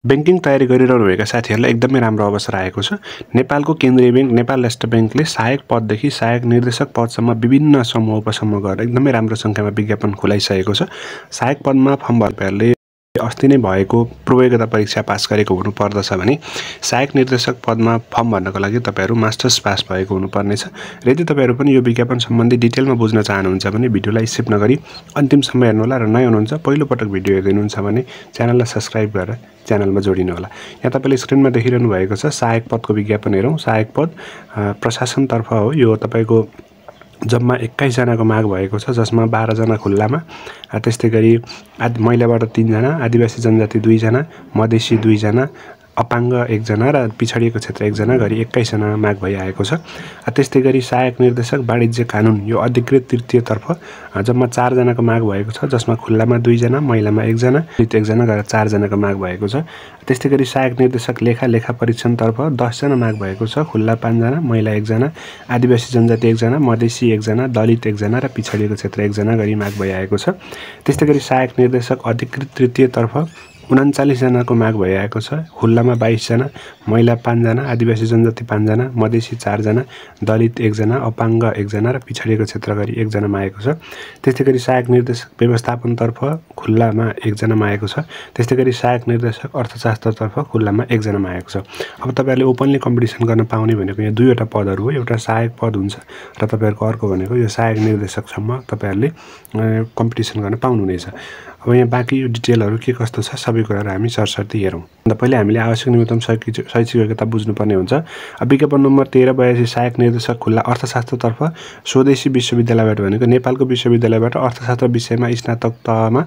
Banking तयारी गरिरहनुभएका साथीहरूलाई एकदमै राम्रो अवसर आएको छ। नेपालको केन्द्रीय बैंक नेपाल राष्ट्र बैंकले सहायक पददेखि सहायक निर्देशक पदसम्म विभिन्न समूह उपसमूह गरेर एकदमै राम्रो सङ्ख्यामा विज्ञापन खुलाइसकेको छ। सहायक पदमा फर्म भर्नेहरूले अस्ति नै भएको पूर्व योग्यता परीक्षा पास गरेको हुनुपर्दछ भने सहायक निर्देशक पदमा फर्म भर्नको लागि तपाईहरू मास्टर्स पास भएको हुनुपर्नेछ। र यदि तपाईहरू पनि यो विज्ञापन सम्बन्धी डिटेलमा बुझ्न चाहनुहुन्छ भने भिडियोलाई स्किप नगरी अन्तिमसम्म हेर्नुहोला र नयाँ हुनुहुन्छ पहिलो पटक भिडियो हेर्दै हुनुहुन्छ भने च्यानललाई सब्स्क्राइब गरेर च्यानलमा जोडिनु होला। यहाँ तपाईले स्क्रिनमा देखिरहनु भएको छ सहायक पदको विज्ञापन हेरौँ। सहायक पद प्रशासनतर्फ हो। यो तपाईको जम्मा 21 जनाको माग भएको छ, जसमा 12 जना खुल्लामा, त्यस्तै गरी महिलाबाट 3 जना, आदिवासी जनजाति 2 जना, मधेसी 2 जना, अपाङ्ग 1 जना र पिछडिएको क्षेत्र 1 जना गरी 21 जना माग भइआएको छ। त्यस्तै गरी सहायक निर्देशक वाणिज्य कानुन यो अधिकृत तृतीयतर्फ जम्मा 4 जनाको माग भएको छ, जसमा खुल्लामा 2 जना, महिलामा 1 जना, 1 जना गरेर 4 जनाको माग भएको छ। त्यस्तै गरी सहायक निर्देशक लेखा परीक्षणतर्फ 10 जना माग भएको छ, खुल्ला 5 जना, महिला 1 जना, आदिवासी जनजाति 1 जना, मधेसी 1 जना, दलित 1 जना र पिछडिएको क्षेत्र 1 जना गरी माग भइआएको छ। त्यस्तै गरी सहायक निर्देशक अधिकृत तृतीयतर्फ 39 जनाको माग भइआएको छ, खुल्लामा 22 जना, महिला 5 जना, आदिवासी जनजाति 5 जना, मधेसी 4 जना, दलित 1 जना, अपाङ्ग 1 जना र पिछडिएको क्षेत्र गरी 1 जना मागेको छ। त्यस्तै गरी सहायक निर्देशक व्यवस्थापनतर्फ खुल्लामा 1 जना मागेको छ। त्यस्तै गरी सहायक निर्देशक अर्थशास्त्रतर्फ खुल्लामा 1 जना मागेको छ। अब तपाईहरुले ओपनली कम्पिटिसन गर्न पाउने भनेको यहाँ दुईवटा पदहरू हो। एउटा सहायक पद हुन्छ र तपाईहरुको अर्को भनेको यो सहायक निर्देशकसम्म तपाईहरुले कम्पिटिसन गर्न पाउनुहुनेछ। अब यहाँ बाँकी यो डिटेलहरू के कस्तो छ सबै कुराहरू हामी सरसर्ती हेरौँ। भन्दा पहिले हामीले आवश्यक न्यूनतम शैक्षिक योग्यता बुझ्नुपर्ने हुन्छ। विज्ञापन नम्बर 1382 सहायक निर्देशक खुल्ला अर्थशास्त्रतर्फ स्वदेशी विश्वविद्यालयबाट भनेको नेपालको विश्वविद्यालयबाट अर्थशास्त्र विषयमा स्नातक तहमा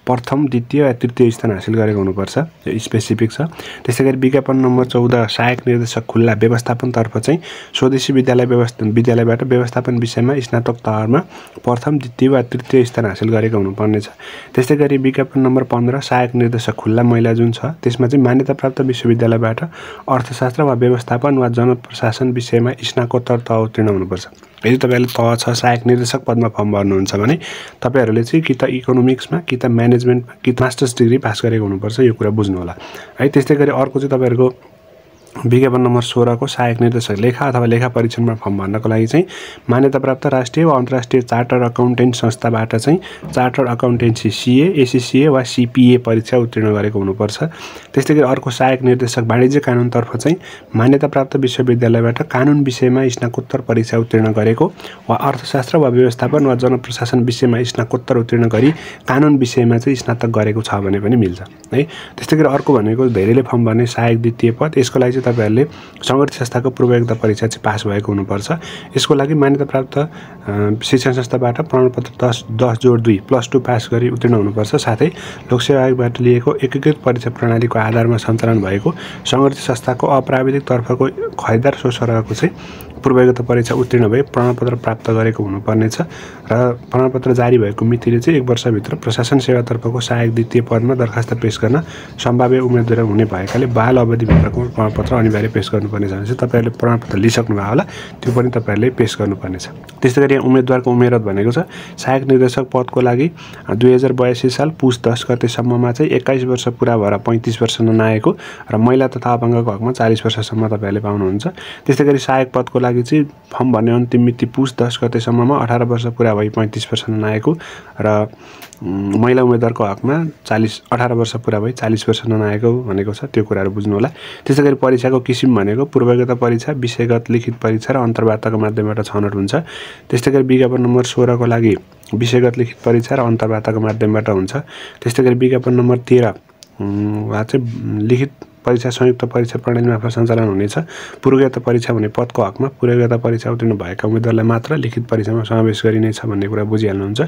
प्रथम, द्वितीय वा तृतीय स्थान हासिल गरेको हुनुपर्छ। यो स्पेसिफिक छ। त्यसै गरी विज्ञापन नम्बर 14 सहायक निर्देशक खुल्ला व्यवस्थापनतर्फ चाहिँ स्वदेशी विद्यालयबाट व्यवस्थापन विषयमा स्नातक तहमा प्रथम, द्वितीय वा तृतीय स्थान हासिल गरेको हुनुपर्नेछ। त्यस्तै गरी विज्ञापन नम्बर 15 सहायक निर्देशक खुल्ला महिला जुन छ त्यसमा चाहिँ मान्यताप्राप्त विश्वविद्यालयबाट अर्थशास्त्र वा व्यवस्थापन वा जनप्रशासन विषयमा स्नातकोत्तर तह उत्तीर्ण हुनुपर्छ। यदि तपाईहरुले तह 6 सहायक निर्देशक पदमा फर्म भर्नुहुन्छ भने तपाईहरुले चाहिँ कि त इकोनोमिक्समा कि त म्यानेजमेन्टमा कि मास्टर्स डिग्री पास गरेको हुनुपर्छ। यो कुरा बुझ्नु होला है। त्यस्तै गरी अर्को चाहिँ तपाईहरुको विज्ञापन नम्बर 16 को सहायक निर्देशक लेखा अथवा लेखा परीक्षणमा फर्म भर्नको लागि चाहिँ मान्यताप्राप्त राष्ट्रिय वा अन्तर्राष्ट्रिय चार्टर अकाउन्टेन्ट संस्थाबाट चाहिँ चार्टर अकाउन्टेन्सी सीए, एसीसीए वा सीपीए परीक्षा उत्तीर्ण गरेको हुनुपर्छ। त्यस्तै गरी अर्को सहायक निर्देशक वाणिज्य कानुनतर्फ चाहिँ मान्यताप्राप्त विश्वविद्यालयबाट कानुन विषयमा स्नातकोत्तर परीक्षा उत्तीर्ण गरेको वा अर्थशास्त्र वा व्यवस्थापन वा जनप्रशासन विषयमा स्नातकोत्तर उत्तीर्ण गरी कानुन विषयमा चाहिँ स्नातक गरेको छ भने पनि मिल्छ है। त्यस्तै गरी अर्को भनेको धेरैले फर्म भर्ने सहायक द्वितीय पद। यसको लागि तपाईहरुले संगठित संस्थाको पूर्व योग्यता परीक्षा चाहिँ पास भएको हुनुपर्छ। यसको लागि मान्यताप्राप्त शिक्षण संस्थाबाट प्रमाणपत्र 10+2 +2 पास गरी उत्तीर्ण हुनुपर्छ। साथै लोकसेवा आयोगबाट लिएको एकीकृत परीक्षा प्रणालीको आधारमा सञ्चालन भएको संगठित संस्थाको अप्राविधिक तर्फको खरिदार सोसरहको चाहिँ पूर्व योग्यता परीक्षा उत्तीर्ण भए प्रमाणपत्र प्राप्त गरेको हुनुपर्नेछ र प्रमाणपत्र जारी भएको मितिले चाहिँ 1 वर्षभित्र प्रशासन सेवातर्फको सहायक द्वितीय पदमा दरखास्त पेश गर्न सम्भाव्य उम्मेदवार हुने भएकाले बाल अवधिभित्रको प्रमाणपत्र अनिवार्य पेश गर्नुपर्नेछ। भने चाहिँ तपाईहरुले प्रमाणपत्र लिइसक्नुभयो होला, त्यो पनि तपाईहरुले पेश गर्नुपर्नेछ। त्यस्तै गरी उम्मेदवारको उमेरत भनेको छ सहायक निर्देशक पदको लागि 2082 साल पुस 10 गतेसम्ममा चाहिँ 21 वर्ष पुरा भएर 35 वर्ष ननाएको र महिला तथा अपाङ्गको हकमा 40 वर्षसम्म तपाईहरुले पाउनुहुन्छ। त्यस्तै गरी सहायक पदको लागि चाहिँ फर्म भर्ने अन्तिम मिति पुस 10 गतेसम्ममा 18 वर्ष पुरा भई 35 वर्ष ननाएको र महिला उम्मेदवारको हकमा 18 वर्ष पुरा भई 40 वर्ष ननाएको भनेको छ। त्यो कुराहरू बुझ्नु होला। त्यसै गरी परीक्षाको किसिम भनेको पूर्व योग्यता परीक्षा, विषयगत लिखित परीक्षा र अन्तर्वार्ताको माध्यमबाट छनौट हुन्छ। त्यस्तै गरी विज्ञापन नम्बर 16 को लागि विषयगत लिखित परीक्षा र अन्तर्वार्ताको माध्यमबाट हुन्छ। त्यस्तै गरी विज्ञापन नम्बर 13 वा चाहिँ लिखित परीक्षा संयुक्त परीक्षा प्रणाली मार्फत सञ्चालन हुनेछ। पूर्व योग्यता परीक्षा हुने पदको हकमा पूर्व योग्यता परीक्षा उत्तीर्ण भएका उम्मेदवारलाई मात्र लिखित परीक्षामा समावेश गरिनेछ भन्ने कुरा बुझिहाल्नुहुन्छ।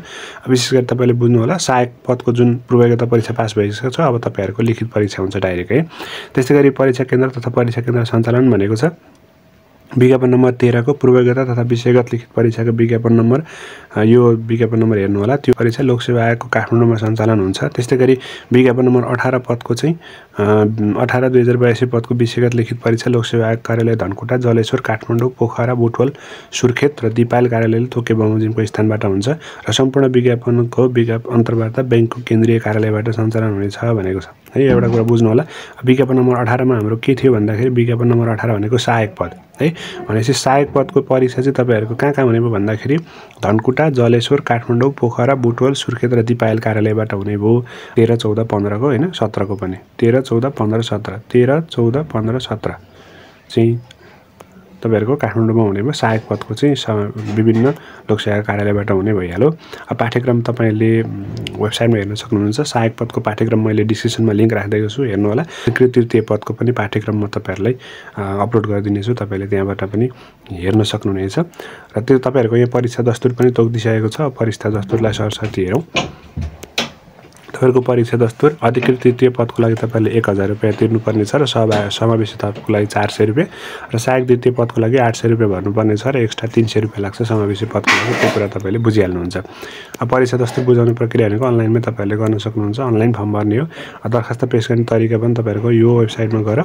विशेष गरी तपाईले बुझ्नु होला सहायक पदको जुन पूर्व योग्यता परीक्षा पास भइसकेको छ अब तपाईहरुको लिखित परीक्षा हुन्छ डाइरेक्ट है। त्यस्तै गरी परीक्षा केन्द्र तथा परीक्षा केन्द्र सञ्चालन भनेको छ विज्ञापन नम्बर 13 को पूर्व योग्यता तथा विषयगत लिखित परीक्षाको विज्ञापन नम्बर यो विज्ञापन नम्बर हेर्नु होला। त्यो परीक्षा लोकसेवा आयोगको काठमाडौँमा सञ्चालन हुन्छ। त्यस्तै गरी विज्ञापन नम्बर 18 पदको चाहिँ 18/2082 पदको विषयगत लिखित परीक्षा लोकसेवा आयोग कार्यालय धनकुटा, जलेश्वर, काठमाडौँ, पोखरा, बुटवल, सुर्खेत र दिपायल कार्यालयले तोके बमोजिमको स्थानबाट हुन्छ र सम्पूर्ण विज्ञापनको अन्तर्वार्ता बैंकको केन्द्रीय कार्यालयबाट सञ्चालन हुनेछ भनेको छ। है। एउटा कुरा बुझ्नु होला। विज्ञापन नम्बर 18 मा हाम्रो के थियो भन्दाखेरि विज्ञापन नम्बर 18 भनेको सहायक पद है। भनेपछि सहायक पदको परीक्षा चाहिँ तपाईहरुको कहाँ हुने भयो भन्दाखेरि धनकुटा, जलेश्वर, काठमाडौँ, पोखरा, बुटवल, सुर्खेत र दिपायल कार्यालयबाट हुने भयो। 13, 14, 15 को हैन, 17 को पनि 13, 14, 15, 17 13, 14, 15, 17 चाहिँ तपाईहरुको काठमाडौँमा हुने भयो। सहायक पदको चाहिँ विभिन्न लोकसेवा कार्यालयबाट हुने भइहाल्यो। अब पाठ्यक्रम तपाईले वेबसाइटमा हेर्न सक्नुहुन्छ। सहायक पदको पाठ्यक्रम मैले डिस्क्रिप्सनमा लिंक राख्दिएको छु, हेर्नु होला। तृतीय पदको पनि पाठ्यक्रम म तपाईहरुलाई अपलोड गरिदिने छु, तपाईले त्यहाँबाट पनि हेर्न सक्नुहुनेछ। र त्यो तपाईहरुको यहाँ परीक्षा दस्तुर पनि तोकिदिसकेको छ। परीक्षा दस्तुरलाई सरसर्ती हेरौँ। तपाईहरुको परीक्षा दस्तुर अधिकृत तृतीय पदको लागि तपाईले 1000 रुपैयाँ तिर्नुपर्ने छ र समावेशी तहको लागि 400 रुपैयाँ र सहायक द्वितीय पदको लागि 800 रुपैयाँ भर्नुपर्ने छ र एक्स्ट्रा 300 रुपैयाँ लाग्छ समावेशी पदको लागि। त्यो कुरा तपाईले बुझिहाल्नुहुन्छ। अब परीक्षा दस्तुर बुझाउने प्रक्रिया भनेको अनलाइनमै तपाईले गर्न सक्नुहुन्छ। अनलाइन फर्म भर्ने हो। दरखास्त पेश गर्ने तरिका पनि तपाईहरुको यो वेबसाइटमा गएर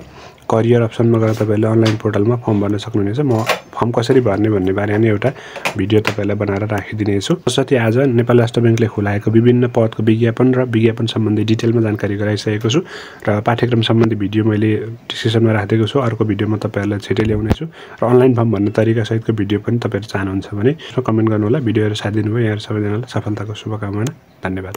करियर अप्सनमा गएर तपाईले अनलाइन पोर्टलमा फर्म भर्न सक्नुहुनेछ। म फर्म कसरी भर्ने भन्ने बारेमा नि एउटा भिडियो तपाईलाई बनाएर राखिदिने छु। जसरी आज नेपाल राष्ट्र बैंकले खुलाएको विभिन्न पदको विज्ञापन र विज्ञापन सम्बन्धी डिटेलमा जानकारी गराइसकेको छु र पाठ्यक्रम सम्बन्धी भिडियो मैले डिस्क्रिप्सनमा राखिदिएको छु। अर्को भिडियोमा तपाईहरुलाई छिटै ल्याउने छु र अनलाइन फर्म भर्ने तरिका सहितको भिडियो पनि तपाईहरु चाहनुहुन्छ भने कमेन्ट गर्नु होला। भिडियो हेरेर साथ दिनुभयो। यहाँ सबैजनालाई सफलताको शुभकामना। धन्यवाद।